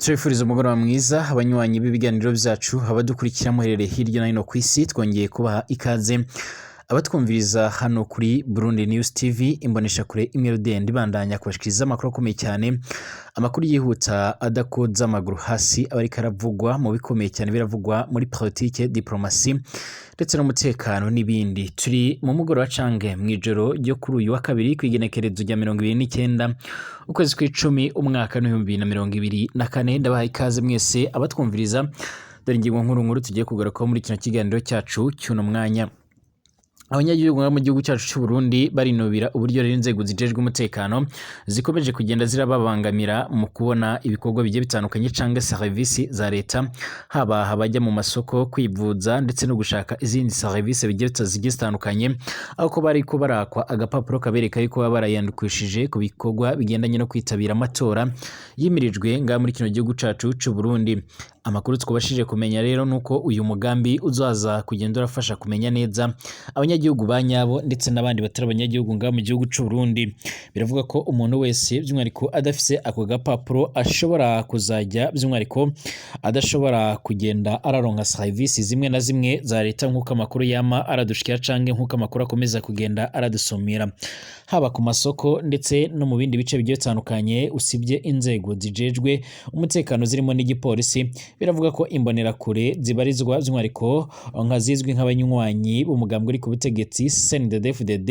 Turifuriza umugoroba mwiza abanywanyi b'ibiganiro byacu, abadukurikira muherereye hirya no hino ku isi. Twongeye kubaha ikaze abatwumviriza hano kuri Burundi News TV, imboneshakure imwe rudende ibandanya kubashikiriza amakuru akomeye cyane, amakuru yihuta adakoza amaguru hasi, aba ariko aravugwa mu bikomeye cyane biravugwa muri politike, diplomasi ndetse n'umutekano n'ibindi. Turi mu mugoroba cange mu ijoro ryo kuri uyu wa kabiri, ku igenekerezo rya 29 ukwezi kw'icumi umwaka w'2024. Ndabahaye ikaze mwese abatwumviriza. Dore ingingo nkuru nkuru tugiye kugarukaho muri kino kiganiro cyacu cy'uno mwanya. Abanyagihugu mu gihugu cyacu cy'u Burundi barinubira uburyo rero inzego zijejwe umutekano zikomeje kugenda zirababangamira mu kubona ibikorwa bigiye bitandukanye canke serivisi za leta, haba abajya mu masoko, kwivuza ndetse no gushaka izindi serivisi bigiye zigiye zitandukanye, aho ko bariko barakwa agapapuro kabereka yuko baba barayandikishije ku bikorwa bigendanye no kwitabira amatora yimirijwe ngaha muri kino gihugu cacu c'u Burundi. Amakuru twabashije kumenya rero nuko uyu mugambi uzaza kugenda urafasha kumenya neza abanyagihugu ba nyabo ndetse n'abandi batari abanyagihugu ngaha mu gihugu c'u Burundi. Biravuga ko umuntu wese by'umwihariko adafise ako gapapuro ashobora kuzajya by'umwihariko adashobora kugenda araronka serivisi zimwe na zimwe za leta, nk'uko amakuru yama aradushikira canke nk'uko amakuru akomeza kugenda aradusumira, haba ku masoko ndetse no mu bindi bice bigiye bitandukanye, usibye inzego zijejwe umutekano zirimo n'igipolisi. Biravuga ko imbonerakure zibarizwa by'umwihariko nka zizwi nk'abanywanyi b'umugambwe uri ku butegetsi CNDD-FDD,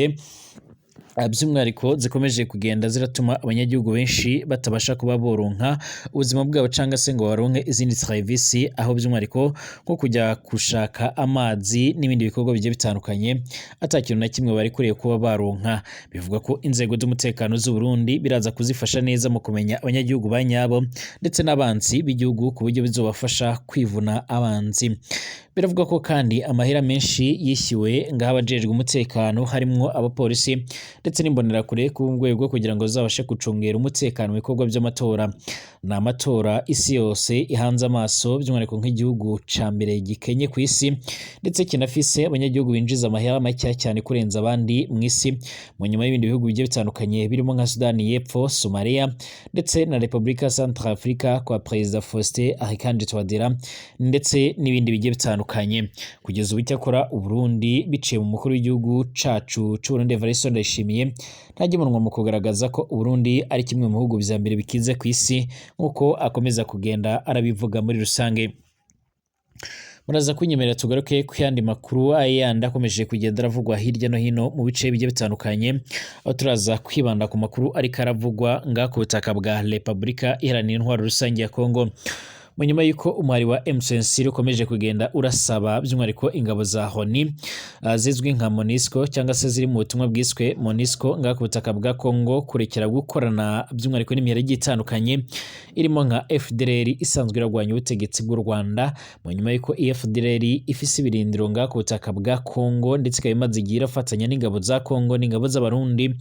by'umwihariko zikomeje kugenda ziratuma abanyagihugu benshi batabasha kuba boronka ubuzima bwabo cyangwa se ngo baronke izindi serivisi, aho by'umwihariko nko kujya gushaka amazi n'ibindi bikorwa bigiye bitandukanye ata kintu na kimwe bari kuriye kuba baronka. Bivuga ko inzego z'umutekano z'u Burundi biraza kuzifasha neza mu kumenya abanyagihugu ba nyabo ndetse n'abanzi b'igihugu, ku buryo bizobafasha kwivuna abanzi. Biravuga ko kandi amahera menshi yishyuwe ngaho abajejwe umutekano, harimwo abapolisi ndetse n'imbonerakure, ku rwego kugira ngo zizabashe gucungera umutekano mu bikorwa by'amatora. Ni amatora isi yose ihanze amaso, by'umwihariko nk'igihugu ca mbere gikenye ku isi ndetse kinafise abanyagihugu binjiza amahera make cyane kurenza abandi mu isi, mu nyuma y'ibindi bihugu bigiye bitandukanye birimo nka Sudani y'Epfo, Somalia ndetse na Republika Centrafrica kwa Perezida Faustin Archange Touadera ndetse n'ibindi bigiye bitandukanye. Kugeza ubu icyakora Uburundi biciye mu mukuru w'igihugu cacu c'Uburundi Evariste Ndayishimiye ntagemunwa mu kugaragaza ko Uburundi ari kimwe mu bihugu vya mbere bikize ku isi, nk'uko akomeza kugenda arabivuga muri rusange. Muraza kunyemerera tugaruke ku yandi makuru ayandi akomeje kugenda aravugwa hirya no hino mu bice bigiye bitandukanye, aho turaza kwibanda ku makuru ariko aravugwa ngaha ku butaka bwa Repubulika Iharanira Intwaro Rusange ya Kongo, mu nyuma y'uko umuhari wa M23 ukomeje kugenda urasaba by'umwihariko ingabo za ONU zizwi nka MONUSCO cyangwa se ziri mu butumwa bwiswe MONUSCO ngaha ku butaka bwa Kongo kurekera gukorana by'umwihariko n'imihari igiye itandukanye irimo nka FDLR isanzwe iragwanya ubutegetsi bw'u Rwanda, mu nyuma y'uko FDLR ifise ibirindiro ngaha ku butaka bwa Kongo ndetse ikaba imaze igihe irafatanya n'ingabo za Kongo n'ingabo z'Abarundi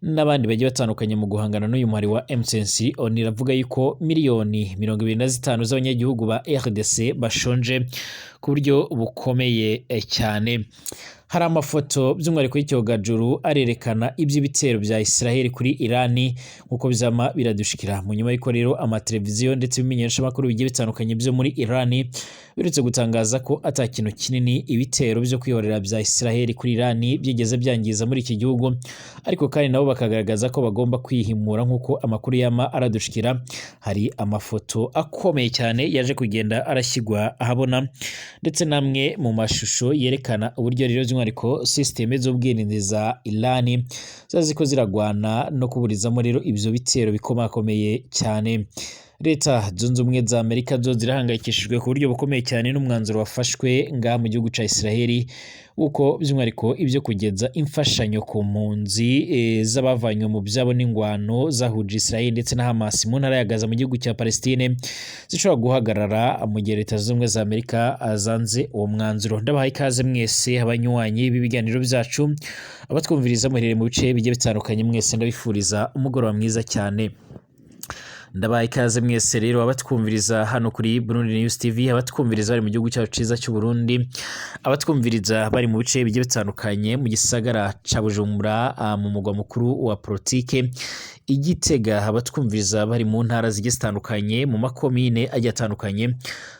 n'abandi bagiye batandukanye mu guhangana n'uyu muhari wa M23. ONU iravuga yuko miliyoni 25 z'abanyagihugu ba RDC bashonje ku buryo bukomeye cyane. Hari amafoto by'umwihariko y'icyogajuru arerekana iby'ibitero bya Israel kuri Irani, nk'uko bizama biradushikira, mu nyuma y'uko rero amateleviziyo ndetse n'ibimenyeshamakuru bigiye bitandukanye byo muri Irani birutse gutangaza ko ata kintu kinini ibitero byo kwihorera bya Israel kuri Irani byigeze byangiza muri iki gihugu, ariko kandi nabo bakagaragaza ko bagomba kwihimura, nk'uko amakuru yama aradushikira. Hari amafoto akomeye cyane yaje kugenda arashyirwa ahabona ndetse n'amwe mu mashusho yerekana uburyo rero by'umwihariko systeme z'ubwirinzi za Irani ziba ziko ziragwana no kuburizamo rero ibyo bitero bikomakomeye cyane. Leta Zunze Ubumwe za Amerika zo zirahangayikishijwe ku buryo bukomeye cyane n'umwanzuro wafashwe ngaha mu gihugu ca Israel, uko by'umwihariko ibyo kugeza imfashanyo ku mpunzi z'abavanywe mu byabo n'ingwano zahuje Israel ndetse na Hamas mu ntara ya Gaza mu gihugu cya Palestine zishobora guhagarara mu gihe Leta Zunze Ubumwe za Amerika zanze uwo mwanzuro. Ndabahaye ikaze mwese abanywanyi b'ibiganiro byacu, abatwumviriza muherereye mu bice bigiye bitandukanye, mwese ndabifuriza umugoroba mwiza cyane. Ndabaye ikaze mwese rero abatwumviriza hano kuri Burundi News TV, abatwumviriza bari mu gihugu cyacu ciza cy'u Burundi, abatwumviriza bari mu bice bigiye bitandukanye mu gisagara ca Bujumbura, mu mugwa mukuru wa politike i Gitega, abatwumviriza bari mu ntara zigiye zitandukanye, mu makomine agiye atandukanye,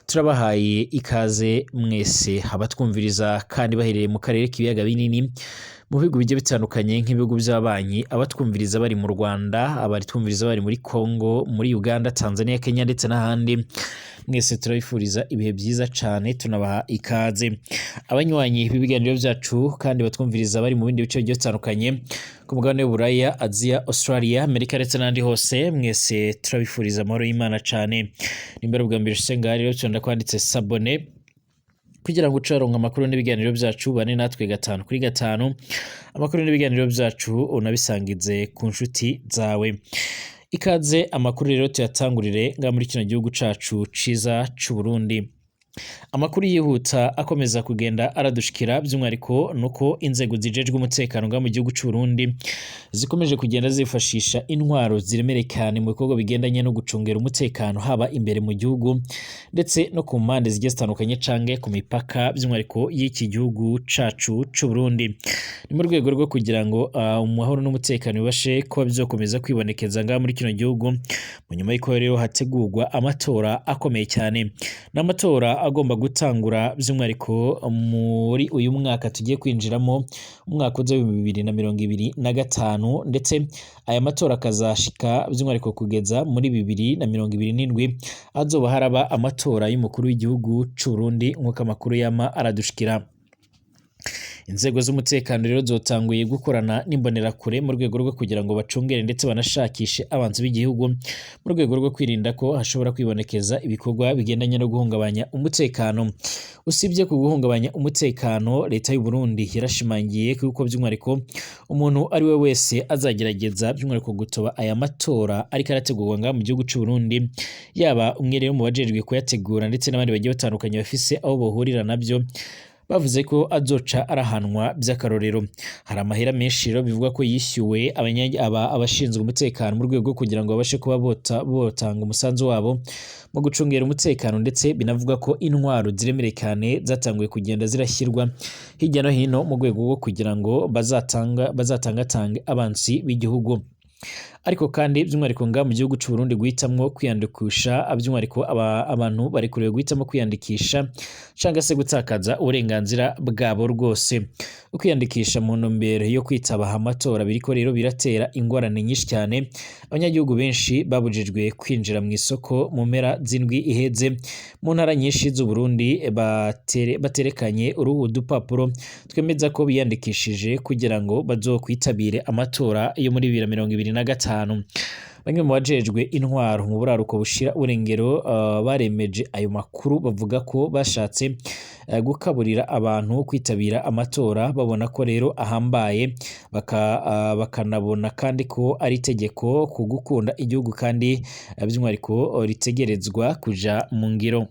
turabahaye ikaze mwese. Abatwumviriza kandi baherereye mu karere k'ibiyaga binini, mu bihugu bigiye bitandukanye nk'ibihugu by'abanyi, abatwumviriza bari mu Rwanda, abatwumviriza bari muri Congo, muri Uganda, Tanzania, Kenya ndetse n'ahandi, mwese turabifuriza ibihe byiza cane, tunabaha ikaze. Abanywanyi b'ibiganiro byacu kandi batwumviriza bari mu bindi bice bigiye bitandukanye ku mugabane w'Uburaya, Aziya, Australia, Amerika ndetse n'ahandi hose, mwese turabifuriza amahoro y'Imana cane. Nimba ari ubwa mbere ushitse ngaha rero, tunda kwanditse s'abonner kugira ngo uce waronka amakuru n'ibiganiro byacu, bane natwe gatanu kuri gatanu, amakuru n'ibiganiro byacu unabisangize ku nshuti zawe. Ikaze. Amakuru rero tuyatangurire ngaha muri kino gihugu cacu ciza c'u Burundi. Amakuru yihuta akomeza kugenda aradushikira by'umwihariko nuko inzego zijejwe umutekano ngaha mu gihugu c'u Burundi zikomeje kugenda zifashisha intwaro ziremereye cyane mu bikorwa bigendanye no gucungera umutekano, haba imbere mu gihugu ndetse no ku mpande zigiye zitandukanye canke ku mipaka, by'umwihariko y'iki gihugu cacu c'u Burundi. Ni mu rwego rwo kugira ngo amahoro n'umutekano bibashe kuba byokomeza kwibonekeza ngaha muri kino gihugu, mu nyuma y'uko rero hategurwa amatora akomeye cyane. N'amatora agomba gutangura by'umwihariko muri uyu mwaka tugiye kwinjiramo, umwaka uza w'2025, ndetse aya matora akazashika by'umwihariko kugeza muri 2027, azoba haraba amatora y'umukuru w'igihugu c'u Burundi, nk'uko amakuru yama aradushikira. Inzego z'umutekano rero zotanguye gukorana n'imbonerakure mu rwego rwo kugira ngo bacungere ndetse banashakishe abanzi b'igihugu, mu rwego rwo kwirinda ko hashobora kwibonekeza ibikorwa bigendanye no guhungabanya umutekano. Usibye ku guhungabanya umutekano, leta y'u Burundi yarashimangiye ko by'umwihariko umuntu ari we wese azagerageza by'umwihariko gutoba aya matora ariko arategurwa ngaha mu gihugu c'u Burundi, yaba umwe rero mu bajejwe kuyategura ndetse n'abandi bagiye batandukanye bafise aho bohurira nabyo, bavuze ko azoca arahanwa by'akarorero. Hari amahera menshi rero bivugwa ko yishyuwe abashinzwe umutekano mu rwego rwo kugira ngo babashe kuba botanga umusanzu wabo mu gucungera umutekano, ndetse binavuga ko intwaro ziremereye cyane zatanguye kugenda zirashyirwa hirya no hino mu rwego rwo kugira ngo bazatangatange abansi b'igihugu. Ariko kandi by'umwihariko ngaha mu gihugu c'u Burundi, guhitamwo kwiyandikisha, by'umwihariko abantu barekuriwe guhitamo kwiyandikisha cyangwa se gutakaza uburenganzira bwabo rwose. Ukwiyandikisha mu ntumbero yo kwitaba amatora biriko rero biratera ingorane nyinshi cyane. Abanyagihugu benshi babujijwe kwinjira mu isoko mu mpera z'indwi iheze mu ntara nyinshi z'u Burundi, baterekanye uruhu udupapuro twemeza ko biyandikishije kugira ngo bazokwitabire amatora yo muri 2025. Bamwe mu bajejwe intwaro mu buraruko bushira urengero baremeje ayo makuru, bavuga ko bashatse gukaburira abantu kwitabira amatora, babona ko rero ahambaye, bakanabona kandi ko ari itegeko ku gukunda igihugu, kandi by'umwihariko ritegerezwa kuja mu ngiro.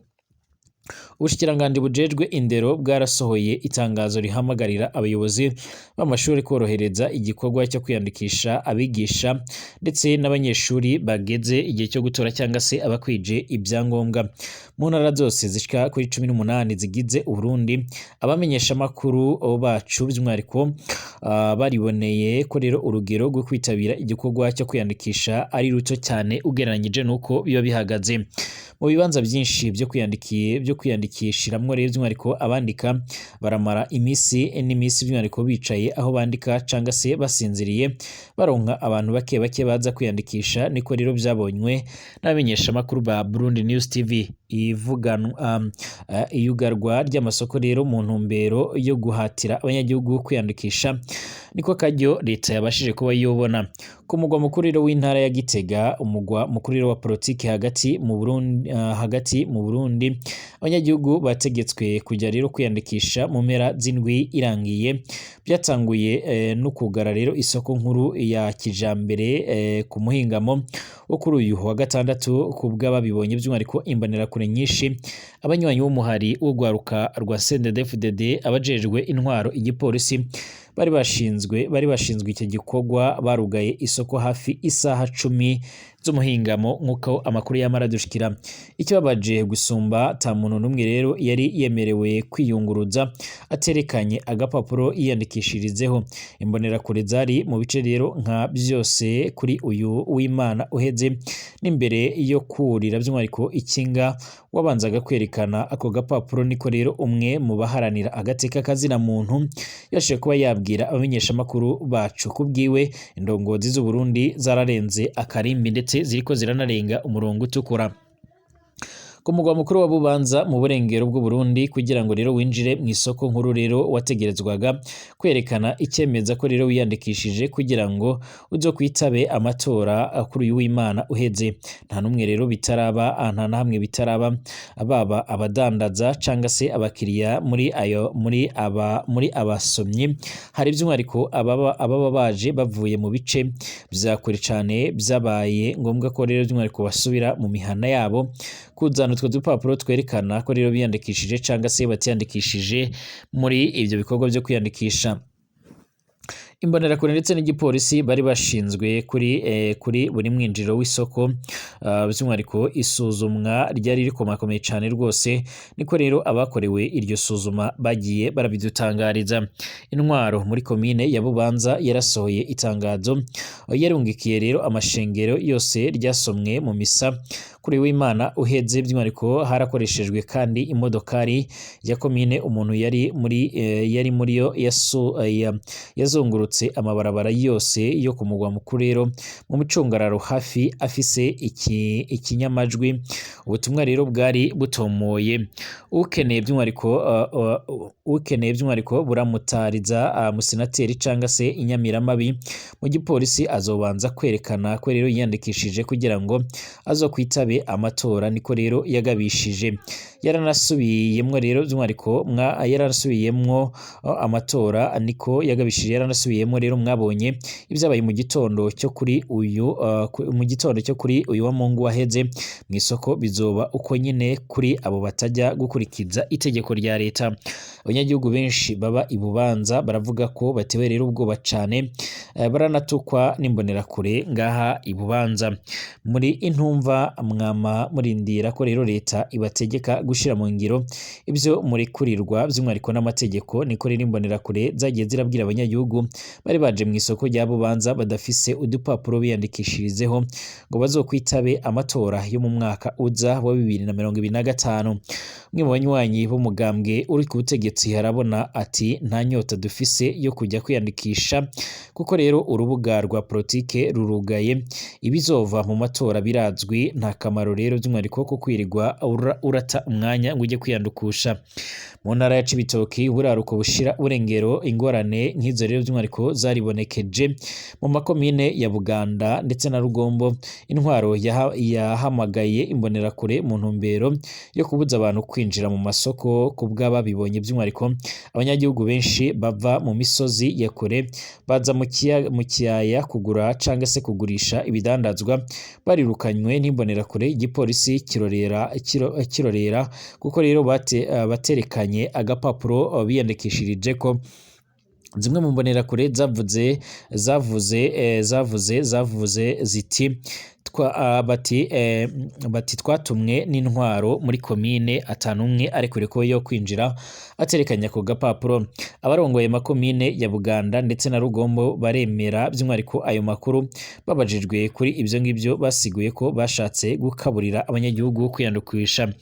Ubushikiranganji bujejwe indero bwarasohoye itangazo rihamagarira abayobozi b'amashuri korohereza igikorwa cyo kwiyandikisha abigisha ndetse n'abanyeshuri bageze igihe cyo gutora cyangwa se abakwije ibyangombwa. Mu ntara zose zishika kuri 18 zigize Uburundi, abamenyeshamakuru bacu by'umwihariko bariboneye ko rero urugero rwo kwitabira igikorwa cyo kwiyandikisha ari ruto cyane ugereranyije n'uko biba bihagaze. Mu bibanza byinshi byo kwiyandikishiramwo rero by'umwihariko, abandika baramara iminsi n'iminsi by'umwihariko bicaye aho bandika cyangwa se basinziriye, baronka abantu bake bake baza kwiyandikisha. Niko rero byabonywe n'abamenyeshamakuru ba Burundi News TV. Iyugarwa ry'amasoko rero mu ntumbero yo guhatira abanyagihugu kwiyandikisha niko karyo leta yabashije kuba yobona. Ku mugwa mukuru rero w'intara ya Gitega, umugwa mukuru rero wa politiki hagati mu Burundi, abanyagihugu bategetswe kujya rero kwiyandikisha mu mpera z'indwi irangiye. Byatanguye no kugara rero isoko nkuru ya kijambere ku muhingamo wo kuri uyu wa gatandatu, ku bw'ababibonye by'umwihariko imbonerakure nyinshi, abanywanyi b'umuhari w'urwaruka rwa CNDD-FDD, abajejwe intwaro, igipolisi. Bari bashinzwe icyo gikorwa barugaye isoko hafi isaha 10 z'umuhingamo, nk'uko amakuru yamara dushikira. Ikibabaje gusumba, ta muntu n'umwe rero yari yemerewe kwiyunguruza aterekanye agapapuro yiyandikishirizeho. Imbonerakure zari mu bice rero nka byose kuri uyu w'Imana uheze, n'imbere yo kurira by'umwihariko ikinga wabanzaga kwerekana ako gapapuro. Niko rero umwe mu baharanira agateka kazina muntu yashe kuba yabwira abamenyeshamakuru bacu. Kubwiwe, indongozi z'u Burundi zararenze akarimbi, ndetse ziriko ziranarenga umurongo utukura. Ku mugwa mukuru wa Bubanza mu burengero bw'u Burundi, kugira ngo rero winjire mu isoko nkuru rero wategerezwaga kwerekana icyemeza ko rero wiyandikishije kugira ngo uzo kwitabe amatora kuri uyu w'Imana uheze. Nta n'umwe rero bitaraba, nta na hamwe bitaraba, baba abadandaza canga se abakiriya. Muri ayo muri abasomyi hari by'umwihariko ababa baje bavuye mu bice vya kure cane. Byabaye ngombwa ko rero by'umwihariko basubira mu mihana yabo kuzana utwo dupapuro twerekana ko rero biyandikishije canga se batiyandikishije muri ibyo bikorwa byo kwiyandikisha. Imbonerakure ndetse n'igipolisi bari bashinzwe kuri buri mwinjiro w'isoko. By'umwihariko isuzumwa ryari rikomakomeye cyane rwose, niko rero abakorewe iryo suzuma bagiye barabidutangariza. Intwaro muri komine ya Bubanza yarasohoye itangazo yarungikiye rero amashengero yose, ryasomwe mu misa kuri w'Imana uheze. By'umwihariko harakoreshejwe kandi imodokari ya komine, umuntu yari muri yo yazungurutse amabarabara yose yo ku mugwa mukuru rero mu mucungararo hafi, afise ikinyamajwi. Ubutumwa rero bwari butomoye: ukeneye by'umwihariko buramutariza musenateri canga se inyamiramabi mu gipolisi azobanza kwerekana ko rero yiyandikishije kugira ngo azokwitabe amatora, niko rero yagabishije. Yaranasubiyemwo rero by'umwihariko yaranasubiyemwo amatora, niko yagabishije. Yaranasubiyemwo rero, mwabonye ibyabaye mu gitondo cyo kuri uyu wa Mungu waheze mu isoko. Bizoba uko nyine kuri abo batajya gukurikiza itegeko rya leta. Abanyagihugu benshi baba i Bubanza baravuga ko batewe rero ubwoba cane, baranatukwa n'imbonerakure ngaha i Bubanza. Muri intumva mwama murindira ko rero leta ibategeka gushira mu ngiro ibyo murekurirwa by'umwihariko n'amategeko, niko rero imbonerakure zagiye zirabwira abanyagihugu bari baje mu isoko rya Bubanza badafise udupapuro biyandikishirizeho ngo bazokwitabe amatora yo mu mwaka uza wa 2025. Umwe mu banywanyi b'umugambwe uri ku butegetsi harabona ati: "Nta nyota dufise yo kujya kwiyandikisha kuko rero urubuga rwa politike rurugaye. Ibizova mu matora birazwi, nta kamaro rero by'umwihariko ko kwirirwa urata umwanya ngo ujye kwiyandukusha." Mu ntara ya Cibitoki, uburaruko bushira burengero, ingorane nk'izo rero by'umwihariko zaribonekeje mu makomine ya Buganda ndetse na Rugombo. Intwaro yahamagaye imbonerakure mu ntumbero yo kubuza abantu kwinjira mu masoko. Ku bw'ababibonye, by'umwihariko abanyagihugu benshi bava mu misozi ya kure baza mu kiyaya kugura cangwa se kugurisha ibidandazwa barirukanywe n'imbonerakure. Igipolisi kirorera kuko rero baterekanye agapapuro biyandikishirije ko. Zimwe mu mbonerakure zavuze ziti bati: "Twatumwe n'intwaro muri komine, atanumwe ariko yo kwinjira aterekanya ako gapapuro." Abarongoye makomine ya Buganda ndetse na Rugombo baremera by'umwihariko ayo makuru. Babajijwe kuri ibyo ngibyo, basiguye ko bashatse gukaburira abanyagihugu kwiyandikisha.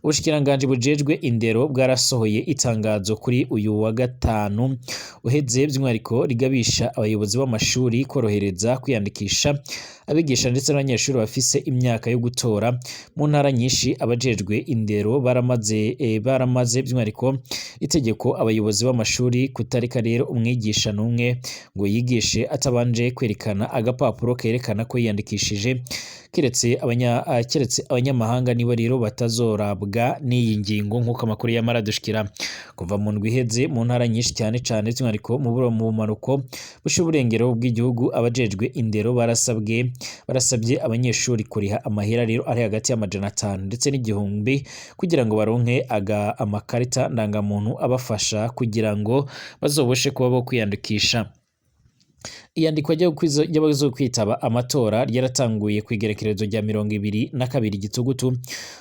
Ubushikiranganji bujejwe indero bwarasohoye itangazo kuri uyu wa gatanu uheze, by'umwihariko rigabisha abayobozi b'amashuri korohereza kwiyandikisha abigisha ndetse n'abanyeshuri bafise imyaka yo gutora. Mu ntara nyinshi abajejwe indero baramaze by'umwihariko itegeko abayobozi b'amashuri kutareka rero umwigisha n'umwe ngo yigishe atabanje kwerekana agapapuro kerekana ko yiyandikishije, keretse abanyamahanga nibo rero batazorabwa n'iyi ngingo, nk'uko amakuru yamara dushikira. Kuva mu ndwi iheze, mu ntara nyinshi, cyane cyane by'umwihariko mu bumanuko busha uburengero bw'igihugu, abajejwe indero barasabwe Barasabye abanyeshuri kuriha amahera rero ari hagati y'amajana 5 ndetse n'1000 kugira ngo baronke aga amakarita ndangamuntu abafasha kugira ngo bazobashe kuba bo kwiyandikisha. Iyandikwa ry'abazokwitaba amatora ryaratanguye ku igerekerezo rya 22 Gitugutu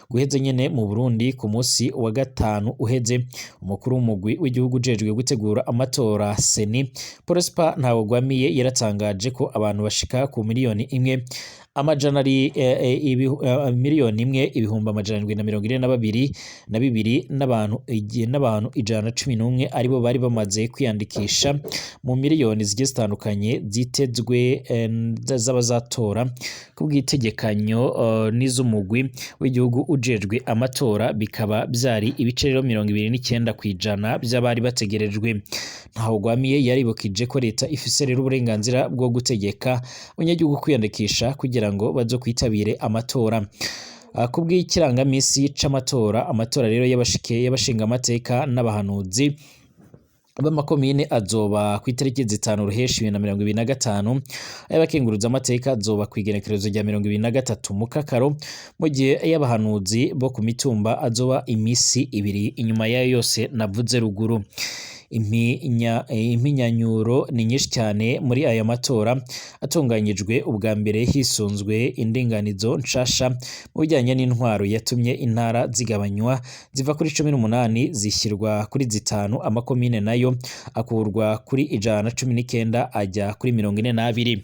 guheze nyene mu Burundi. Ku munsi wa gatanu uheze, umukuru w'umugwi w'igihugu ujejwe gutegura amatora CENI, Prosper Ntawugwamiye, yaratangaje ko abantu bashika ku miliyoni imwe amajana ari 1,742,000 n'abantu 111 aribo bari bamaze kwiyandikisha mu miliyoni zigiye zitandukanye zitezwe z'abazatora ku bw'itegekanyo n'iz'umugwi w'igihugu ujejwe amatora, bikaba byari ibice rero 29% by'abari bategerejwe. Ntawugwamiye yaribukije ko leta ifise rero uburenganzira bwo gutegeka abanyagihugu kwiyandikisha kugira ngo bazokwitabire amatora. Ku bw'ikirangamisi c'amatora, amatora rero y'abashingamateka n'abahanuzi b'amakomine azoba ku itariki 5 Ruheshi 2025, ay'abakenguruza amateka azoba ku igenekerezo rya 23 Mukakaro, mu gihe ay'abahanuzi bo ku mitumba azoba imisi 2 inyuma yayo yose navuze ruguru. Impinyanyuro ni nyinshi cyane muri aya matora atunganyijwe ubwa mbere hisunzwe indinganizo nshasha mu bijyanye n'intwaro yatumye intara zigabanywa ziva kuri 18 zishyirwa kuri 5, amakomine nayo akurwa kuri 119 ajya kuri 42.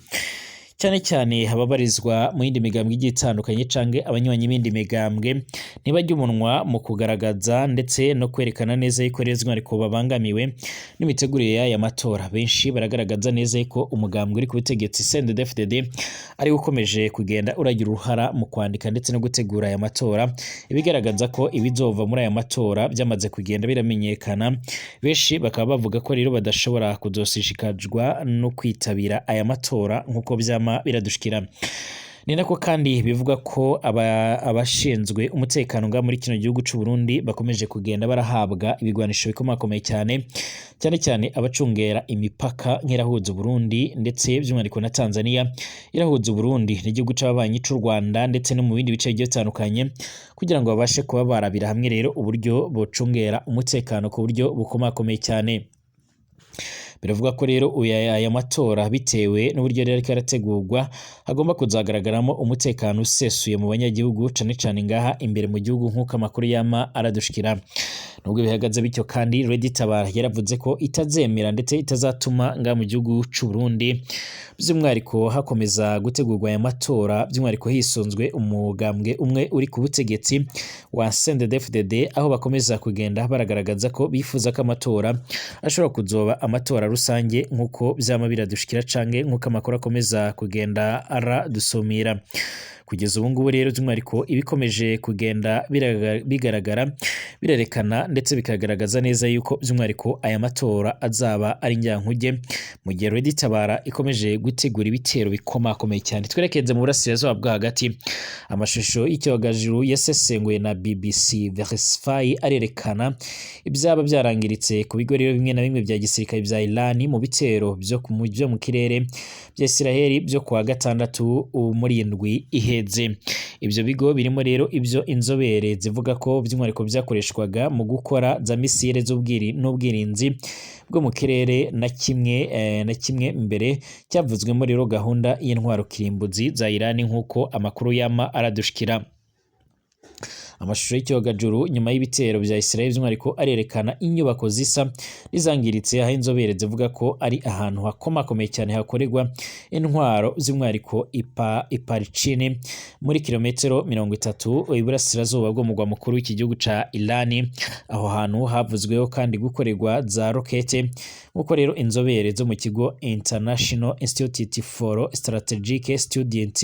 Cyane cyane ababarizwa mu yindi migambwe igiye itandukanye canke abanywanyi b'indi migambwe ntibajya umunwa mu kugaragaza ndetse no kwerekana neza yuko rero ariko babangamiwe n'imitegurire y'aya matora. Benshi baragaragaza neza yuko umugambwe uri ku butegetsi CNDD-FDD ari ukomeje kugenda uragira uruhara mu kwandika ndetse no gutegura aya matora, ibigaragaza ko ibizova muri aya matora byamaze kugenda biramenyekana. Benshi bakaba bavuga ko rero badashobora kuzoshishikazwa no kwitabira aya matora nk'uko vyama biradushikira. Ni nako kandi bivuga ko abashinzwe umutekano ngaha muri kino gihugu c'u Burundi bakomeje kugenda barahabwa ibigwanisho bikomakomeye cyane, cyane cyane abacungera imipaka nk'irahuza Burundi ndetse by'umwihariko na Tanzania, irahuza Burundi n'igihugu c'ababanyi c'u Rwanda ndetse no mu bindi bice bigiye bitandukanye, kugira ngo babashe kuba barabira hamwe rero uburyo bocungera umutekano ku buryo bukomakomeye cyane. Biravuga ko rero aya matora, bitewe n'uburyo rero ariko arategurwa, hagomba kuzagaragaramo umutekano usesuye mu banyagihugu, cane cane ngaha imbere mu gihugu, nk'uko amakuru yama aradushikira. Nubwo bihagaze bityo kandi, Red Tabara yaravuze ko itazemera ndetse itazatuma ngaha mu gihugu c'u Burundi by'umwihariko hakomeza gutegurwa aya matora by'umwihariko hisunzwe umugambwe umwe uri ku butegetsi wa CNDD-FDD, aho bakomeza kugenda baragaragaza ko bifuza ko amatora ashobora kuzoba amatora rusange nk'uko vyama biradushikira canke nk'uko amakuru akomeza kugenda aradusumira. Kugeza ubu ngubu rero by'umwihariko ibikomeje kugenda bigaragara birerekana ndetse bikagaragaza neza yuko by'umwihariko aya matora azaba ari njyankuge, mu gihe Red Tabara ikomeje gutegura ibitero bikomakomeye cyane. Twerekeze mu burasirazuba bwo hagati. Amashusho y'icyogajuru yasesenguye na BBC Verify arerekana ibyaba byarangiritse ku bigo rero bimwe na bimwe bya gisirikare bya Iran mu bitero byo mu kirere bya Israel byo kuwa gatandatu muri indwi iheze. Ibyo bigo birimo rero ibyo inzobere zivuga ko by'umwihariko byakoreshwaga mu gukora za misile n'ubwirinzi bwo mu kirere, na kimwe mbere cyavuzwemo rero gahunda y'intwaro kirimbuzi za Iran, nk'uko amakuru yama aradushikira. Amashusho y'icyogajuru nyuma y'ibitero bya Israel by'umwihariko arerekana inyubako zisa n'izangiritse, aho inzobere zivuga ko ari ahantu hakomakomeye cyane hakorerwa intwaro, by'umwihariko Iparicini, muri kilometero 30 iburasirazuba bw'umugwa mukuru w'iki gihugu ca Iran. Aho hantu havuzweho kandi gukorerwa za rokete, nk'uko rero inzobere zo mu kigo International Institute for Strategic Studies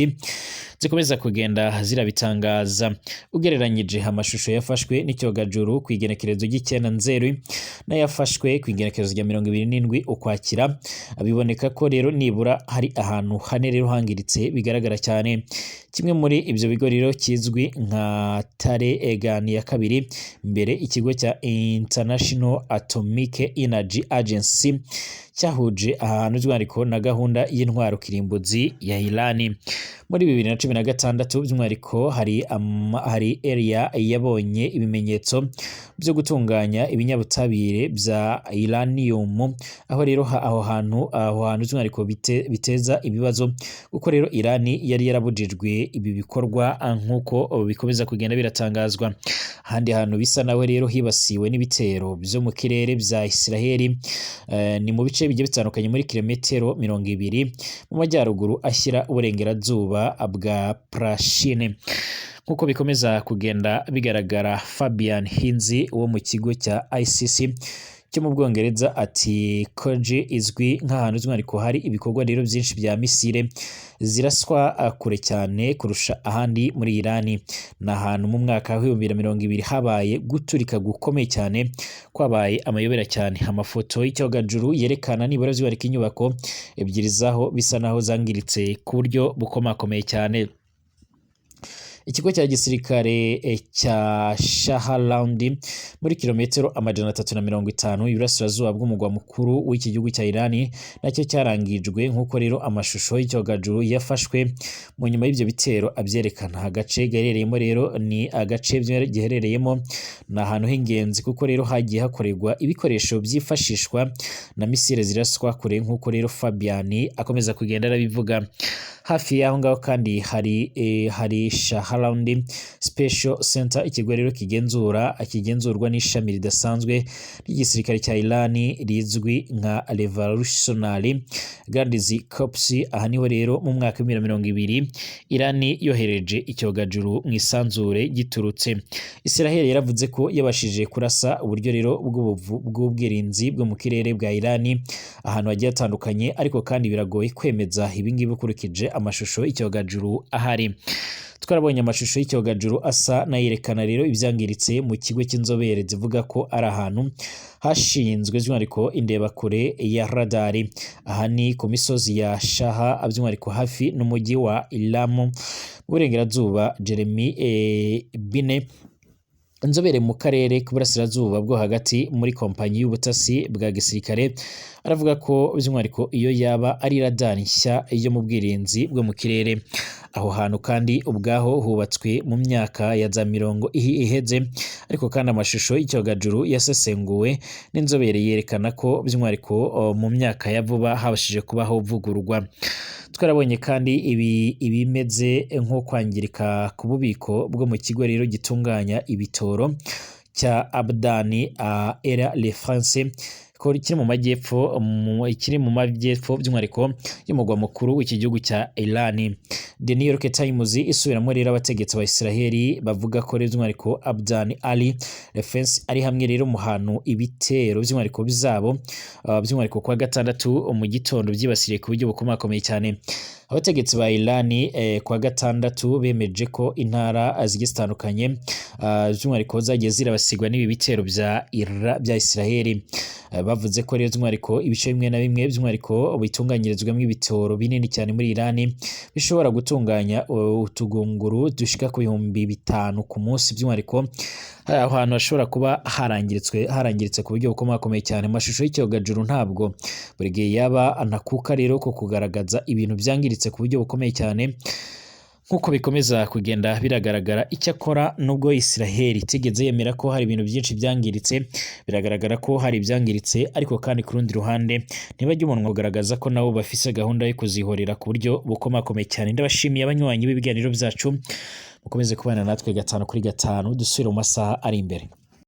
zikomeza kugenda zirabitangaza. Ugereranyije amashusho yafashwe n'icyogajuru ku igenekerezo ry'icenda Nzeri n'ayafashwe ku igenekerezo rya 27 Ukwakira, biboneka ko rero nibura hari ahantu hane rero hangiritse bigaragara cyane. Kimwe muri ibyo bigo rero kizwi nka Tare Egan ya kabiri, mbere ikigo cya International Atomic Energy Agency. IRGC cyahuje ahantu by'umwihariko na gahunda y'intwaro kirimbuzi ya Irani. Muri 2016 by'umwihariko hari area yabonye ibimenyetso byo gutunganya ibinyabutabire bya uranium, aho rero aho hantu by'umwihariko biteza ibibazo, kuko rero Irani yari yarabujijwe ibi bikorwa, nk'uko bikomeza kugenda biratangazwa. Ahandi hantu bisa nawe rero hibasiwe n'ibitero byo mu kirere bya Israheli ni mu bice bigiye bitandukanye muri kilometero 20 mu majyaruguru ashyira uburengerazuba bwa Parchin, nk'uko bikomeza kugenda bigaragara. Fabian Hinzi wo mu kigo cya ICC cyo mu Bwongereza ati Koji izwi nk'ahantu by'umwihariko hari ibikorwa rero byinshi bya misile ziraswa kure cyane kurusha ahandi muri Irani. Ni ahantu mu mwaka wa 2020 habaye guturika gukomeye cyane kwabaye amayobera cyane. Amafoto y'icyogajuru yerekana nibura by'umwihariko inyubako ebyiri zaho bisa naho zangiritse ku buryo bukomakomeye cyane. Ikigo cya gisirikare cya Shahrandi, muri kilometero 350 iburasirazuba bw'umugwa mukuru w'iki gihugu cya Irani, nacyo cyarangijwe, nk'uko rero amashusho y'icyogajuru yafashwe mu nyuma y'ibyo bitero abyerekana. Agace gaherereyemo rero ni agace giherereyemo ni ahantu h'ingenzi, kuko rero hagiye hakorerwa ibikoresho byifashishwa na misile ziraswa kure, nk'uko rero Fabian akomeza kugenda arabivuga. Hafi y'aho ngaho kandi hari Shahrandi Special Center, ikigo rero kigenzurwa n'ishami ridasanzwe ry'igisirikare cya Iran rizwi nka Revolutionary Guards Corps. Aha niho rero mu mwaka wa 2020 Iran yohereje icyogajuru mu isanzure giturutse. Israel yaravuze ko yabashije kurasa uburyo rero bw'ubwirinzi bwo mu kirere bwa Iran ahantu hagiye hatandukanye, ariko kandi biragoye kwemeza ibingibi ukurikije amashusho y'icyogajuru ahari. Twarabonye amashusho y'icyogajuru asa n'ayerekana rero ibyangiritse mu kigo cy'inzobere zivuga ko ari ahantu hashinzwe by'umwihariko indebakure ya radari. Aha ni ku misozi ya Shaha, by'umwihariko hafi n'umujyi wa Ilamu mu burengerazuba. Jeremy Bine, inzobere mu karere k'uburasirazuba bwo hagati muri kompanyi y'ubutasi bwa gisirikare, aravuga ko by'umwihariko iyo yaba ari radari nshya yo mu bwirinzi bwo mu kirere. Aho hantu kandi ubwaho hubatswe mu myaka ya za mirongo iheze, ariko kandi amashusho y'icyogajuru yasesenguwe n'inzobere yerekana ko by'umwihariko mu myaka ya vuba habashije kubaho vugururwa. Twarabonye kandi ibi ibimeze nko kwangirika ku bubiko bwo mu kigo rero gitunganya ibitoro cya Abdani Era Reference, ko kiri mu majyepfo by'umwihariko y'umugwa mukuru w'iki gihugu cya Iran. The New York Times isubiramo rero abategetsi ba Israel bavuga ko rero by'umwihariko Abdan Ali Reference ari hamwe rero mu hantu ibitero by'umwihariko bizabo by'umwihariko kwa gatandatu mu gitondo byibasiriye ku buryo bukomakomeye cyane. Abategetsi ba Iran kwa gatandatu bemeje ko intara zigiye zitandukanye by'umwihariko zagiye zirabasigwa n'ibi bitero bya Israel. Bavuze ko rero by'umwihariko ibice bimwe na bimwe by'umwihariko bitunganyirizwamo ibitoro binini cyane muri Iran bishobora gutunganya utugunguru dushika ku 5000 ku munsi. By'umwihariko hari aho hantu hashobora kuba harangiritse ku buryo bukomakomeye cyane. Amashusho y'icyogajuru ntabwo buri gihe yaba anakuka rero ko kugaragaza ibintu byangiritse ku buryo bukomeye cyane, nk'uko bikomeza kugenda biragaragara. Icyakora nubwo Israel itigeze yemera ko hari ibintu byinshi byangiritse, biragaragara ko hari ibyangiritse, ariko kandi ku rundi ruhande ntibajya umunwa kugaragaza ko nabo bafise gahunda yo kuzihorera ku buryo bukomakomeye cyane. Ndabashimiye abanywanyi b'ibiganiro byacu, mukomeze kubana natwe gatanu kuri gatanu. Dusubire mu masaha ari imbere.